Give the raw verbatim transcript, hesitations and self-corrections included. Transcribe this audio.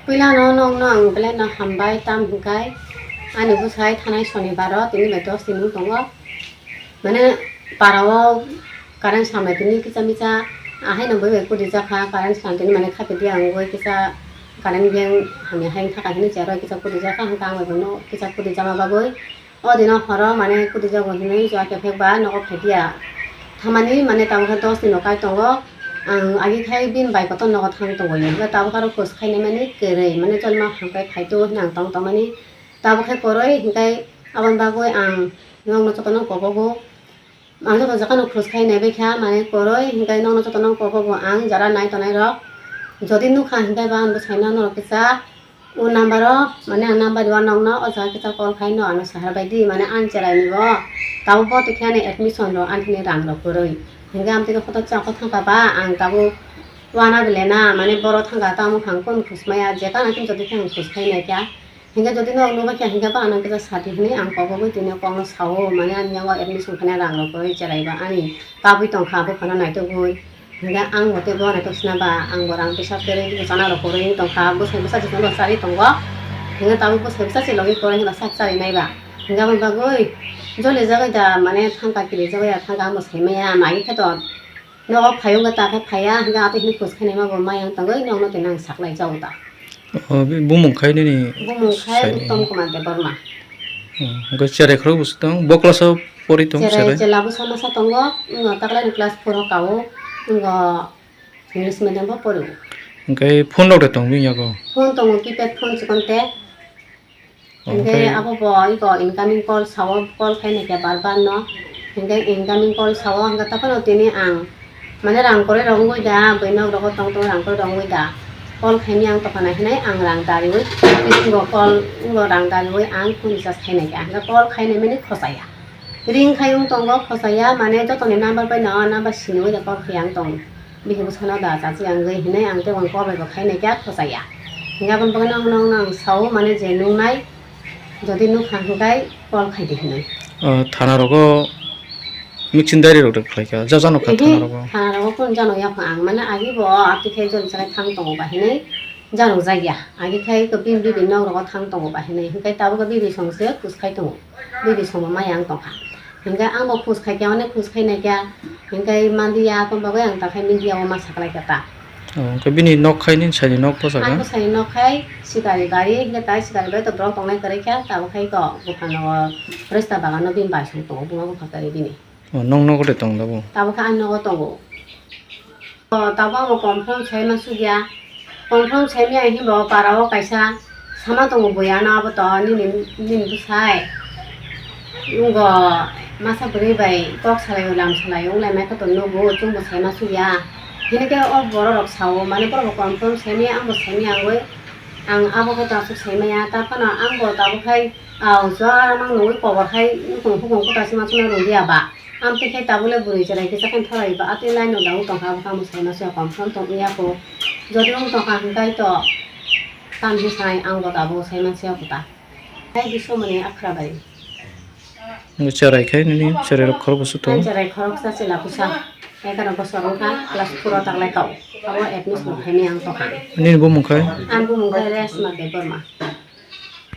Puilano nokno ang belai no hambai, tam hinkai ani bwsai thanai sonibaro tini bai dos din wng tongo. Mane parao current sambai tini kisa misa, ahaino bwbai kudui jakha, current sam tini mane khapidi ang wngwi kisa current beng hamya hai wngkha, kaisa ni chair o kisa kudui jakha, hwnkha ang bai bono kisa kudui jama bagwi. O dino horo mane kudui jago hinwi uaisa kephek ba nogo phaidiya. Thamani mane tabukhe dos dino kai tongo. Ang agi khai bini bai kotor nogo thang tongo. Hwnkhe tabuk aro khus khainai mani kwrwi mane cholma hamkai phaitu hwnwi ang tong tongmani. Tabukhe kwrwi hinkai aboni bagwi ang nokno jotono kobogo. Ang joto jagano khus khai naibaikha, mane kwrwi hinkai nokno jotono kobogo ang jara nai tonai rok. Jodi nukha hinkai ba ang bwsaino norok kisa o number o, mane ang number rwna nokno o jaga kisa call khai no ano sahar baidi, mane ang cherai ni bo tabuk bo twi khe ani admission rok ani thani rang rok kwrwi. Hinkai ang twi khe photo chakho thangkha ba ang tabuk wana bele na, mane boro thangkha tamo phang kunu khus maya je kana khe jodi khe ang khus khai naikha. Hinkhe jodi norok nukbaikha hinkhe ba ano kisa sadi hinwi ang kobogwi tini kokno sao, mane ani yango admission khaina rang rok kwrwi cherai ba ani kabui tongkha, buphano naitugwi. Hinkhe ang bo tei bo naituk sina ba, ang bo rang pisa kwrwi bwsana rok kwrwi wng tongkha, bwsai bwsa se chwngno charwi tongo. Hinkhe tabuk bwsai bwsa se logi kwrwi hinkhe sak charwi nai ba. Hinkhe aboni bagwi joli jagwi da mane thangka kiri jagwi da thangka ang bo sai maya, mai khe to. Nogo phai wngkha ta khe phaiya, hwnkhe ato hini khus khainai ma bo maya wng tongwi nokno tini ang saklai jago ta. O, bumung khai nini Bumung khai saini. Uttom Kumar Debbarma. Hmm, hwnkhe cherai khorok bwswk tong, bo class o pori tong Cherai cherai? Chela bwsa masa tongo, wngno taklai ni class four o kao, wngno English medium bo pori. Hwnkhe phone rok de tong bini yago? Phone tongo, keypad phone chikon te. Hinkhe omo khe abo bo iko incoming call sao, call khai naikha bar bar no. Hinkhe incoming call sao, hinkhe tokhono tini ang mane rang kwrwi rok wngwi da, bwino rok tong tong rang kwrwi rok wngwi da. Call khaimya ang tokona hinwi ang rang dariwi, bisingo call wngbo rang dariwi ang phone recharge khai naikha. Hinkhe call khainai mani khochaya. Ring khai wng tongo khochaya, mane jotoni number bai no number siniwi da call khai ang tong. Bihik bwsano da chachi ang gwi hinwi ang tei uang call bai bo khai naikha khochaya. Hinkhe aboni bagwi no, no, no ang sao mane je nungnai, jodi nukha hinkhe call khai di hinwi. O, thana rogo mixing diary rok de khlai kha, ja jano kha Ehe, thana rogo? Thana rogo kunu jano yapha ang mane agi bo ati khe joni sanai thang tongo ba hinwi jano jakya. Agi khai ko bini bibi nok rogo thang tongo ba hinwi hinkhe tabuk bibi song se kus khai tongo. Bibi song bo maya ang tongkha. Hinkhe ang bo khus khai khe, onek khus khai naikha. Hinkhe manliya, aboni bagwi ang takhai media o ma saklaikha ta. O, hinkhe bini nok khai nini saini nok bwsakha? Ang bwsani nok khai sikari bari, hinkhe tai sikari bari to borok tongnai kwrwi kha, tabuk khai to buphang o resta bagan o bini bai song tongo, buma bupha kwrwi bini. O, nong nogo de tong da bo? Tabuk khe ang nogo tongo. O, tabuk amo confirm sai ma sukya. Confirm sai maya hinbo para o kaisa sama tongo buya no abo to nini, nini bwsai. Wngbo masa bwrwi bai kok salai o lam salai o wng lai mai khe to nugo chwngbo sai ma sukya. Hini khe o borok rok sao mane borok bo confirm sai maya ang bo sai maya wngwi ang abo khe to aswk sai maya ta phano ang bo tabuk khai a o jora mang nungwi kobor khai nukhung hukung kwtal se ma suna rwngya ba. Amtwi khe tabuk le bwrwi chwrai kisa khe thoroi ba, atwi line no da wng tongkha, abo khe amo sai ma se confirm tong ya kho. Jodi wng tongkha hwnkhe to tam hi sai ang bo tabuk sai man se kho ta. Hai bisomoni akhra bai. Nw cherai khai nini cherai rok khorok bwswk tong? Ang cherai khoroksa chwla bwsa. Egaroh bosor wngkha, class four o taklai kau. Abo admission khaimani ang tongkha. Nini bumung khai? Ang bumung khai Resma Debbarma.